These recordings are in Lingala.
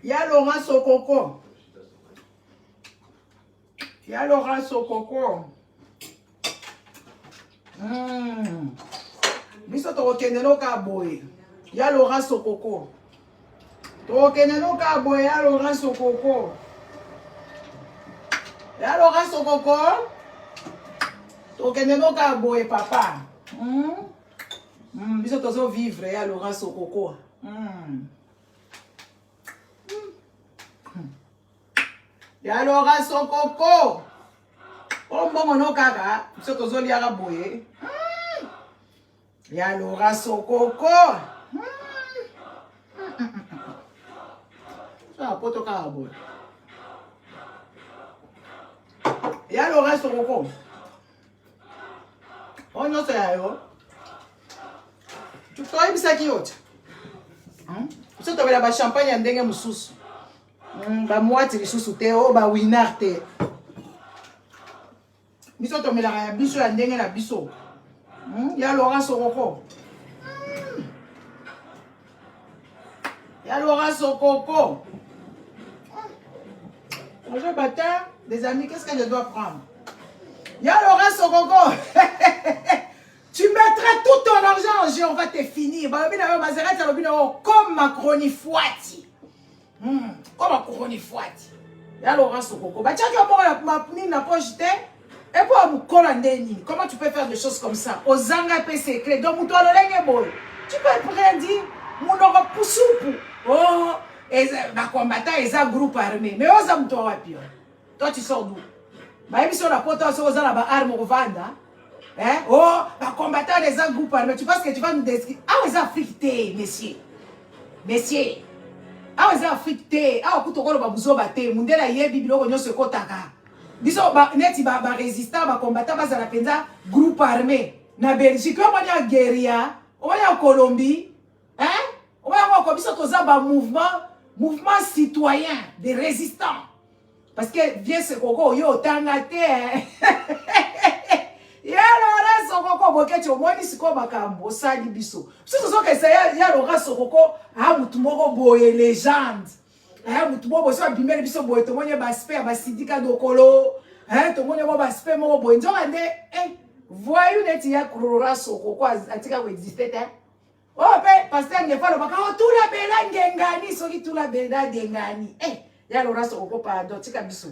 Ya Laurent Sokoko. Ya Laurent Sokoko. Mm. Biso tokokende noka boye. Ya Laurent Sokoko. Tokokende noka boye ya Laurent Sokoko. Ya Laurent Sokoko. Tokokende noka boye papa. Mm. Mm, biso tozo vivre ya Laurent Sokoko. Mm. Mm. Ya Laurent Sokoko. O mbongo no kaka biso tozoliaka boye. Mm. Ya Laurent Sokoko. Mm. Mm. Poto kaka boye. Ya Laurent Sokoko. Oyo nyonso ya yo toyebisaki yo te hmm? biso tobela bachampagne ya ndenge mosusu hmm, bamwati lisusu te oyo bawinar te biso tomelaka ya biso ya ndenge na biso hmm, ya laurent sokoko ya laurent sokoko bonjour bâtard des amis qu'est-ce que je dois prendre Ya Laurent Sokoko Tu mettras tout ton argent en jeu, on va te finir. Balobi na yo Maserati alobi na yo comme Macronifuati. Comme Macronifuati. Ya Laurent Sokoko. Batiaki yo moko na nini na poche te. Et pour mukolo nde nini? Comment tu peux faire des choses comme ça? Ozanga pe secret. Donc mutu alolenge boye. Tu peux rien dire. Munoko pusupu. Oh, ba combattant eza groupe armé. Mais oza mutu wapi yo? Toi tu sors d'où? Bayebi so na poto soki oza na ba arme okovanda. Hein? Oh, ba combattant eza groupe armé. Tu penses que tu vas nous décrire? Awa eza Afrique te, monsieur. Monsieur. Awa eza Afrique te. Awa kutu okoloba buzoba te. Mundele ayebi biloko nyonso ekotaka. Biso ba, neti ba, ba résistant, ba combattant bazala penza groupe armé na Belgique. Yo omoni ya guérilla, omoni ya Colombie, hein? Omoni yango ko biso toza ba mouvement, mouvement citoyen des résistants. Parce que vieux Sokoko yo otanga te. Ya Laurent Sokoko boketi omoni sikoyo makambo osali biso. Biso tozokesa ya, ya Laurent Sokoko a mutu moko boye légende. Aya mutu moko boye so abimeli biso boye tomoni ye ba aspect ya basidika dokolo. Hein tomoni ye ba aspect moko boye nzoka nde eh voyou neti ya Laurent Sokoko atika ko exister te. Oyo pe pasteur Ngefa alobaka oh, tula bela ngengani soki tula bela dengani eh ya Laurent Sokoko pardon tika biso.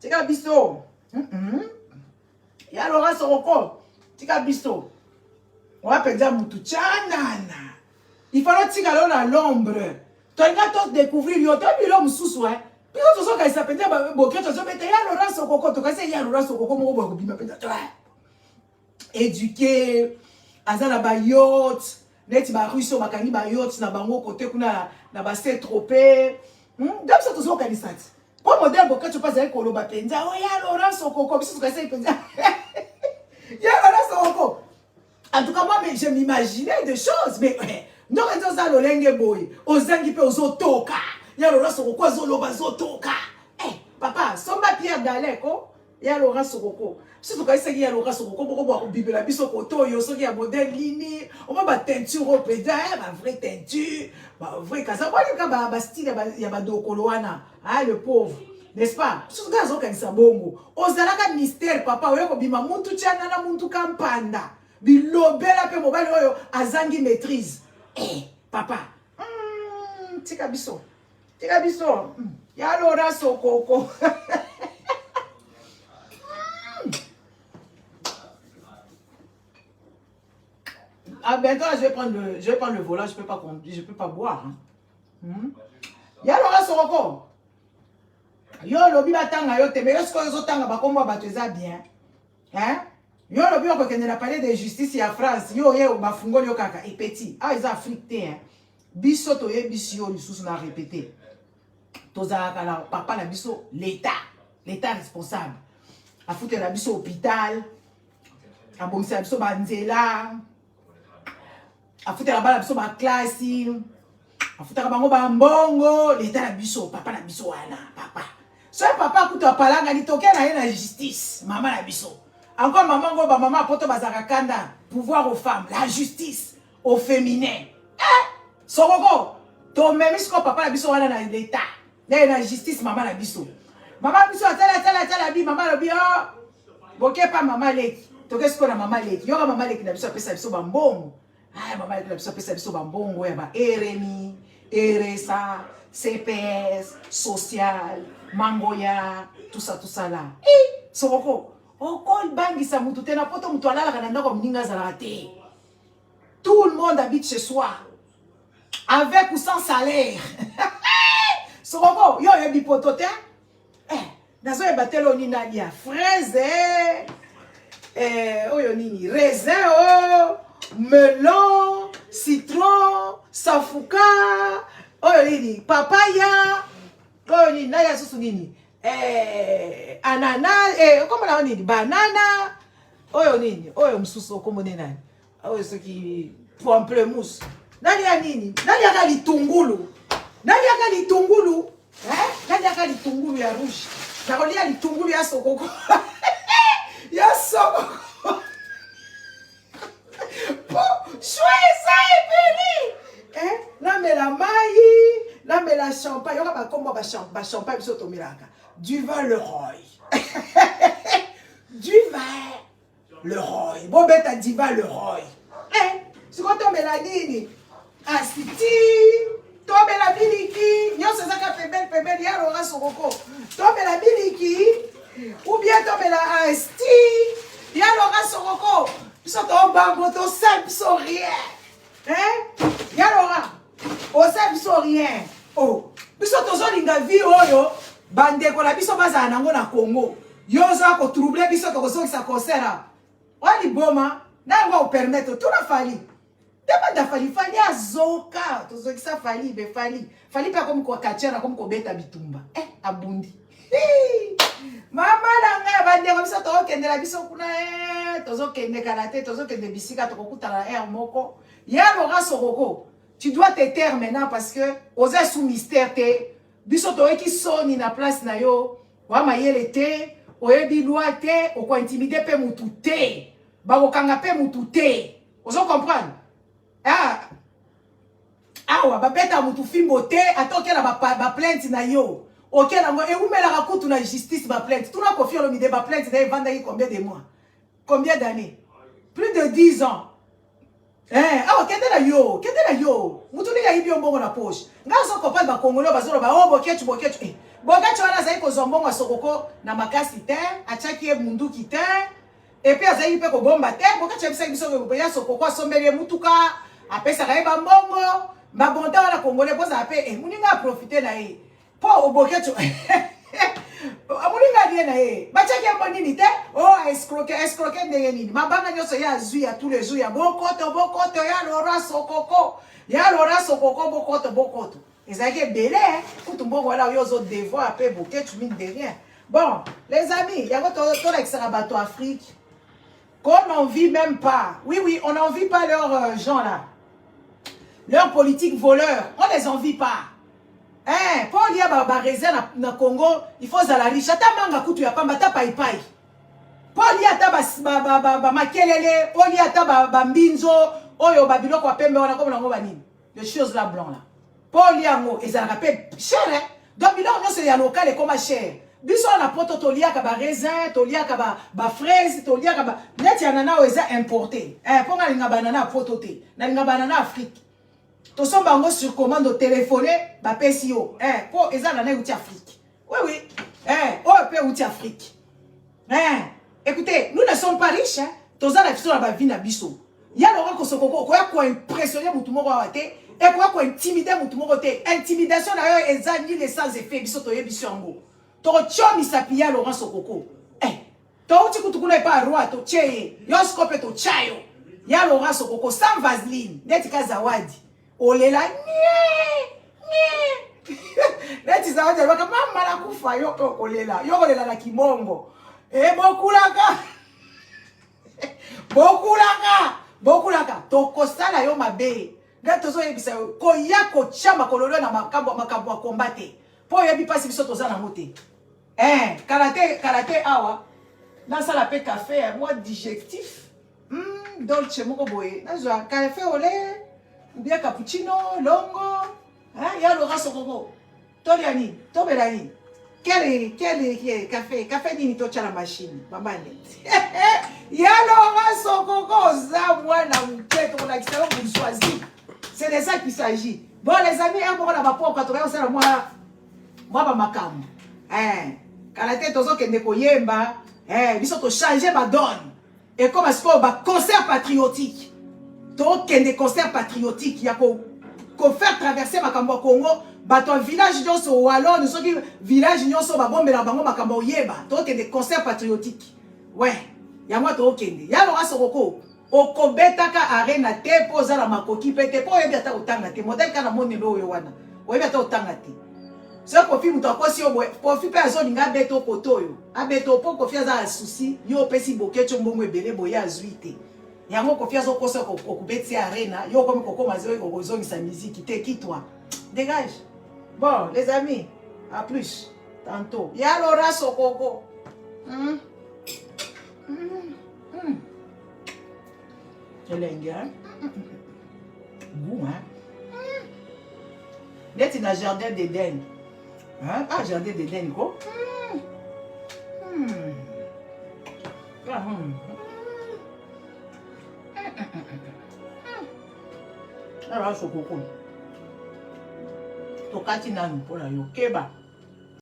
Tika biso. Ya Laurent Sokoko tika biso. Oya mpenza mutu tyanana. Il faut otika lo na l'ombre. Tolinga to découvrir yo to bilo mosusu hein. Biso tozokanisa mpenza bokio tozobeta ya Laurent Sokoko tokanisa ya Laurent Sokoko moko boye kobima mpenza. Éduqué aza na ba yacht neti ba russe oyo bakangi ba yacht na bango kote kuna na ba saint tropez hmm? nde biso tozokanisa ti mpo modele boketsho mpe azali koloba mpenza oyo ya Laurent Sokoko biso tokanisaki mpenza ya Laurent Sokoko. En tout cas moi mais je m'imaginais des choses mais eh, ndoka nde oza lolenge boye ozangi mpe ozotoka ya Laurent Sokoko azoloba azotoka eh, papa somba Pierre Daleko ya Laurent Sokoko biso tokanisaki ya Laurent Sokoko moko bwa kobimela biso koto oyo soki ya modèle nini oma ba teinture oyo mpenza eh, ba vraie teinture ba vraie kaza bwalika ba, ba style ya badokolo wana ah, le pauvre n'est-ce pas? Biso kaka azokanisa bongo ozalaka mystère papa oye kobima muntu tiana na muntu kampanda bilobela mpe mobali oyo azangi maîtrise eh, papa tika biso tika biso ya Laurent Sokoko. Ah bientôt là, je vais prendre le, je vais prendre le volant, je peux pas conduire, je peux pas boire. Hein. Ya Laurent Sokoko. Yo lobi batanga yo te, mais yo sikoyo ozotanga bakombo ya bato eza bien. Hein? Yo lobi okokende na palais de justice ya France, yo oye bafungoli yo kaka et petit. Ah eza Afrique te hein. Biso toyebisi yo lisusu na répéter. Tozalaka na papa na biso l'état, l'état responsable. Afutela biso hôpital, abongisela biso banzela, afutela bana biso baklasi, afutaka bango bambongo, l'état na biso, papa na biso wana, papa. Soki papa akutu apalangani toke na ye na justice, mama na biso. Encore mama ngo ba mama poto bazalaka kanda, pouvoir aux femmes, la justice au féminin. Eh, Sokoko. Tomemi sikoyo papa na biso wana na leta naye na justice. Mama na biso, mama na biso atala atala atala bi mama alobi: "Oh, bokepa mama leki." Toke sikoyo na mama leki. Yoka, mama leki na biso apesa biso bambongo. Aya, mama leki na biso apesa biso bambongo ya ba RMI, RSA, CPS, social, mangoya, tout ça, tout ça là. Eh, Sokoko, okobangisa mutu te na poto. Mutu alalaka na ndako ya moninga azalaka te. Tout le monde habite chez soi, avec ou sans salaire. Sokoko, yo oyebi poto te. Eh, nazoyeba te lo nini alia, fraise, eh, oyo nini, raisin, o melon, citron, safuka, oyo nini, papaya, oyo nini, naya susu nini, eh, ananas, eh, okomona oyo nini, banana, oyo nini, oyo mosusu okomone nani, oyo soki pamplemousse. Nalia nini? Naliaka litungulu, naliaka litungulu, eh? Naliaka litungulu ya rouge. Nakolia litungulu ya Sokoko, ya Sokoko, po choix eza ebele, eh? Namela mai, namela champagne. Yoka bakombo bachampagne biso tomelaka: Duval le Roy, Duval le Roy, bobeta Duval le Roy. Eh, sikoyo tomela nini? Asiti, tomela biliki nyonso ezaka pembeni pembeni ya Laurent Sokoko. Tomela biliki ou bien tomela asti ya Laurent Sokoko? Biso tobango, tosala biso rien, hein? Ya Laurent, osala biso rien. Oh, biso tozolinga vie oyo bandeko na biso bazala nango na Congo. Yo oza kotroubler biso, tokozongisa concert awa. Oya liboma na yango, opermettre tuna Fally. Demande à Fally. Fally azoka tozokisa Fally. Be Fally, Fally mpe akomi kokatiana, akomi kobeta bitumba, eh, abundi. Mama na ngai, bandeko, biso tokokendela biso kuna, eh, tozokende kala te, tozokende bisika tokokutana na aire moko. Ya Laurent Sokoko, tu dois te taire maintenant parce que oza sous mystère te. Biso toyoki soni na place na yo. Wa mayele te, oyebi loi te, okointimider mpe mutu te, bakokanga mpe mutu te. Ozo comprendre? Ah, awa babeta mutu fimbo te. Ata okela baplainte na yo, okela yango, ewumelaka kutu na justice. Baplainte, tuna Koffi Olomide, baplainte na ye evandaki combien de mois, combien d'années? Plus de 10 ans. Eh, awa kende na yo, kende na yo. Mutu nini ayibi yo mbongo na poche? Ngai azo comprendre bakongolo bazoloba: "O oh, Boketshu, Boketshu." Eh, Boketshu wana azali kozwa mbongo ya Sokoko na makasi te, atiaki ye munduki te, et puis azalaki mpe kobomba te. Boketshu ayebisaki biso ya Sokoko asombeli ye mutuka, apesaka ye bambongo babonta wana. Kongole bozala mpe, eh, moninga aprofiter na ye mpo Boketshu moninga alie na ye, batiaki yango nini te. O oh, escroquer, escroquer ndenge nini? Mabanga nyonso ye azwi ya tous les jours ya bokoto bokoto ya Laurent Sokoko, ya Laurent Sokoko, bokoto bokoto ezalaki ebele. Kutu mbongo wana oyo ozodevoir mpe Boketshu, mine de rien. Bon, les amis, yango tolakisaka bato Afrique qu'on n'envie même pas. Oui, oui, on n'envie pas leurs gens là, leur politique voleur, on les envie pas. Eh, mpo olia baraisin na Congo, il faut ozala riche. Ata manga kutu ya pamba, ata paipai, mpo olia, ata bamakelele, olia ata bambinzo oyo, babiloko ya pembe wana, komona yango banini, les choses là blanc là, mpo olia yango ezalaka mpe cher, eh? Donc biloko nyonso ya local ekoma cher. Biso wana poto toliaka baraisin, toliaka bafraise, toliaka neti ananas oyo eza importé, eh, mpo nga nalinga banana ya poto te, nalinga banana Afrique. Tosomba yango sur commande, otéléphone, bapesi yo, eh, mpo eza nana euti Afrique. Oui, oui, eh, oyo mpe euti Afrique, eh. Écoutez, nous ne sommes pas riches, hein? Toza na biso na bavie na biso. Ya Laurent Kosokoko, okoya koimpressionner motu moko awa te, ekoya kointimider motu moko te. Intimidation na yo eza nul, sans effet. Biso toyebi biso yango, tokotia misapi ya Laurent Sokoko, eh, touti kutu kuna epa roi, totie ye yo siko mpe totya yo. Ya Laurent Sokoko, sans vaseline, neti ka Zawadi olela nie nie, neti Zawadi alobaka: "Mama, nakufa." Yo mpe okolela, yo kolela na kimongo. E, bokulaka, bokulaka, bokulaka, tokosala yo mabe. Ngai tozoyebisa yo, koya kotya makolo na makambo, makambo ya komba te, mpo oyebi mpasi biso toza nango te. Eh, kala te, kala te awa nasala mpe café ya mwa digestif, dolce moko boye. Nazwa café au lait ou bien cappuccino longo. Hein, ya Laura Sokoko. Tolia nini? Tobela nini? Quel, quel, quel café? Café nini totya na machine? Mama Annette. Ya Laura Sokoko oza mwana moke tokolakisa yo bourgeoisie. C'est de ça qu'il s'agit. Bon les amis, un moko na bapoka tokoki kosala mwa mwa bamakambo. Eh, kala te tozokende koyemba. Eh, biso tochange badone. Ekoma sikoyo ba concert patriotique. Tokende concert patriotique ya ko ko faire traverser makambo ya Congo bato ya village nyonso wallon soki village nyonso babombela bango makambo oyeba tokende concert patriotique ouais yango tokende ya Laura Sokoko okobetaka arena te mpo oza na makoki mpe te mpo oyebi ata kotanga te modele kaka na monelo oyo wana oyebi ata kotanga te soki kofi moto akosi yo boye kofi mpe azolinga abeta okoto oyo abeta mpo kofi aza na susi yo opesi boketio mbongo ebele boye azwi te yango kofi azokosa okobetisi arena yo okomi kokoma okozongisa miziki te kitwa dégage. Bon les amis, à plus tantôt. Ya Laura Sokoko. Elengi hein? Goût hein? Neti na jardin d'Eden. Hein? Ah, jardin d'Eden ko. Ah, Awa Sokoko. Tokati nanu mpo na yo. Keba.